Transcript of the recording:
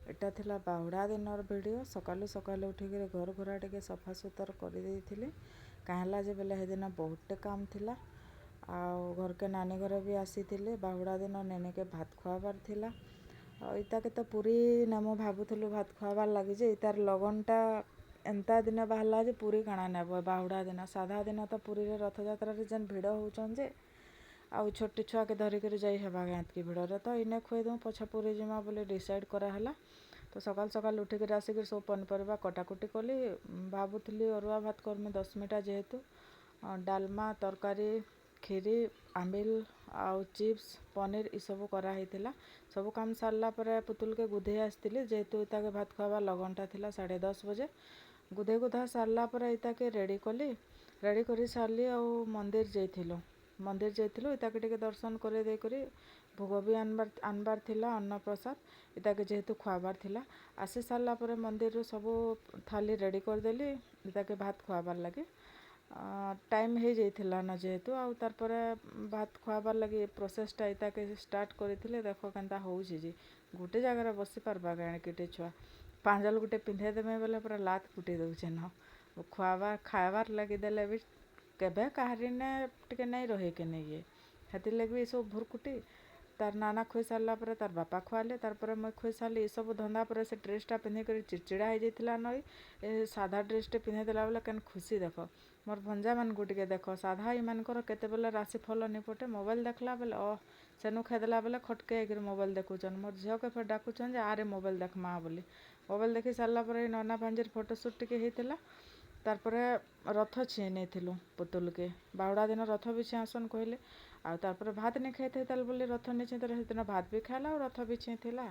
ଏଟା ଥିଲା ବାହୁଡ଼ା ଦିନର ଭିଡ଼ିଓ। ସକାଳୁ ସକାଳୁ ଉଠିକିରି ଘର ଘରା ଟିକେ ସଫାସୁତର କରିଦେଇଥିଲି। କାଁ ହେଲା ଯେ ବେଲେ ସେଦିନ ବହୁତଟେ କାମ ଥିଲା ଆଉ ଘରକେ ନାନୀ ଘରେ ବି ଆସିଥିଲେ। ବାହୁଡ଼ା ଦିନ ନେନେକେ ଭାତ ଖୁଆବାର ଥିଲା। ଆଉ ଇତାକେ ତ ପୁରୀ ନେମୁ ଭାବୁଥିଲୁ ଭାତ ଖୁଆବାର୍ ଲାଗି ଯେ, ଇତାର ଲଗନଟା ଏନ୍ତା ଦିନ ବାହାରିଲା ଯେ ପୁରୀ କାଣା ନେବ ବାହୁଡ଼ା ଦିନ। ସାଧା ଦିନ ତ ପୁରୀରେ ରଥଯାତ୍ରାରେ ଯେନ୍ ଭିଡ଼ ହଉଛନ୍ ଯେ, ଆଉ ଛୋଟ ଛୁଆକେ ଧରିକରି ଯାଇ ହେବା କାଁ ଏତ୍କି ଭିଡ଼ରେ? ତ ଇନେ ଖୁଆଇ ଦଉଁ, ପଛେ ପୁରୀ ଯିମା ବୋଲି ଡିସାଇଡ଼୍ କରାହେଲା। ତ ସକାଳୁ ସକାଳୁ ଉଠିକିରି ଆସିକିରି ସବୁ ପନିପରିବା କଟାକୁଟି କଲି। ଭାବୁଥିଲି ଅରୁଆ ଭାତ କର୍ମି ଦଶମିଟା ଯେହେତୁ, ଡାଲମା, ତରକାରୀ, ଖିରି, ଆମ୍ବିଲ ଆଉ ଚିପ୍ସ, ପନିର ଏସବୁ କରାହେଇଥିଲା। ସବୁ କାମ ସାରିଲା ପରେ ପୁତୁଲକେ ଗୁଧେଇ ଆସିଥିଲି, ଯେହେତୁ ତାକେ ଭାତ ଖୁଆବା ଲଗନଟା ଥିଲା 10:30 ବଜେ। ଗୁଧେଇ ଗୁଧା ସାରିଲା ପରେ ଇତାକେ ରେଡ଼ି କଲି। ରେଡ଼ି କରି ସାରିଲି ଆଉ ମନ୍ଦିର ଯାଇଥିଲୁ। ମନ୍ଦିର ଯାଇଥିଲୁ, ଇତାକେ ଟିକେ ଦର୍ଶନ କରେଇ ଦେଇକରି ଭୋଗ ବି ଆନବାର ଥିଲା, ଅନ୍ନପ୍ରସାଦ ଇତାକେ ଯେହେତୁ ଖୁଆବାର ଥିଲା। ଆସି ସାରିଲା ପରେ ମନ୍ଦିରରୁ ସବୁ ଥାଲି ରେଡ଼ି କରିଦେଲି ଇତାକେ ଭାତ ଖୁଆବାର ଲାଗି। ଟାଇମ୍ ହେଇଯାଇଥିଲା ନା ଯେହେତୁ, ଆଉ ତାର୍ ପରେ ଭାତ ଖୁଆବାର ଲାଗି ପ୍ରୋସେସଟା ଇତାକେ ଷ୍ଟାର୍ଟ କରିଥିଲେ। ଦେଖ କେନ୍ତା ହଉଛି ଯେ, ଗୋଟେ ଜାଗାରେ ବସି ପାରବା କାଁ କେଟେ ଛୁଆ? ପାଞ୍ଜଲ ଗୋଟେ ପିନ୍ଧେଇ ଦେମେ ବେଲେ ପୁରା ଲାତ କୁଟେଇ ଦଉଛେ ନ। ଖୁଆବା ଖାଇବାର୍ ଲାଗି ଦେଲେ ବି କେବେ କାହାରିନେ ଟିକେ ନାଇଁ ରହେ କେନେ ଇଏ। ହେଥିର୍ଲାଗି ବି ଏସବୁ ଭୁରକୁଟି। ତାର୍ ନାନା ଖୁଆଇ ସାରିଲା ପରେ ତାର୍ ବାପା ଖୁଆଲେ, ତାର୍ ପରେ ମୁଇଁ ଖୁଆଇ ସାରିଲି। ଏସବୁ ଧନ୍ଦା ପରେ ସେ ଡ୍ରେସଟା ପିନ୍ଧିକରି ଚିଡ଼ଚିଡ଼ା ହେଇଯାଇଥିଲା ନଇ। ଏ ସାଧା ଡ୍ରେସଟେ ପିନ୍ଧେଇ ଦେଲା ବେଲେ କେନ୍ ଖୁସି ଦେଖ। ମୋର୍ ଭଞ୍ଜାମାନଙ୍କୁ ଟିକେ ଦେଖ, ସାଧା ଏମାନଙ୍କର କେତେବେଲେ ରାଶି ଫଲ ନି ପଟେ। ମୋବାଇଲ ଦେଖିଲା ବେଲେ ସେନୁ ଖାଇଦେଲା ବେଲେ ଖଟକେ ହେଇକିରି ମୋବାଇଲ ଦେଖୁଛନ୍। ମୋର୍ ଝିଅକେ ଫେର୍ ଡାକୁଛନ୍ ଯେ ଆରେ ମୋବାଇଲ ଦେଖମା ବୋଲି। ମୋବାଇଲ ଦେଖି ସାରିଲା ପରେ ନନା ଭାଞ୍ଜିର ଫଟୋସୁଟ୍ ଟିକେ ହେଇଥିଲା। ତାର୍ପରେ ରଥ ଛିଏଁ ନେଇଥିଲୁ ପୁତୁଲକେ। ବାହୁଡ଼ା ଦିନ ରଥ ବି ଛିଆଁସନ୍ କହିଲେ, ଆଉ ତାର୍ପରେ ଭାତ ନି ଖାଇଥାଏ ତାହେଲେ ବୋଲି ରଥ ନି ଛିଏଁ। ସେଦିନ ଭାତ ବି ଖାଇଲା ଆଉ ରଥ ବି ଛିଏଁଥିଲା।